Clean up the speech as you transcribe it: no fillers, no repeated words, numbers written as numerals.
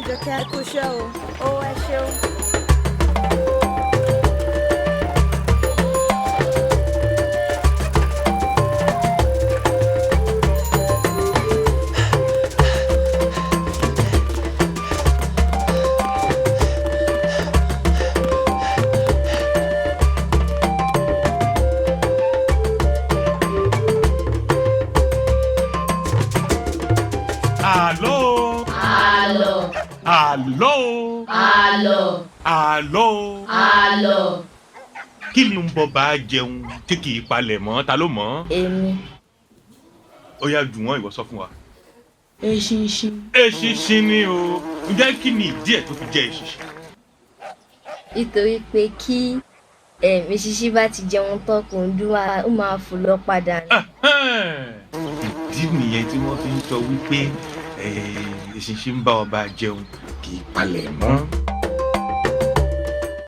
Àjọkẹ́, ẹ kú iṣẹ́ o. Ó ẹ ṣeun. Àlọ́ o. Àlọ́. Àlọ́ o. Àlọ́. Àlọ́ o. Àlọ́. Kí ló ń bọ́ bá a jẹun tí kì í palẹ̀ mọ́? Ta ló mọ̀ ọ́? Èmi. Ó yá, jù wọ́n, ìwọ sọ fún wa. Eṣinṣin. Eṣinṣin ni o. Ǹjẹ́ kí ni ìdí ẹ̀ tó fi jẹ́ eṣinṣin? Nítorí pé kí eṣinṣin bá ti jẹun tán, kò ń dúró, ó máa fò lọ padà ni. Ìdí nìyẹn tí wọ́n fi ń sọ wípé eṣinṣin ń bá ọba jẹun kì í palẹ̀ mọ́.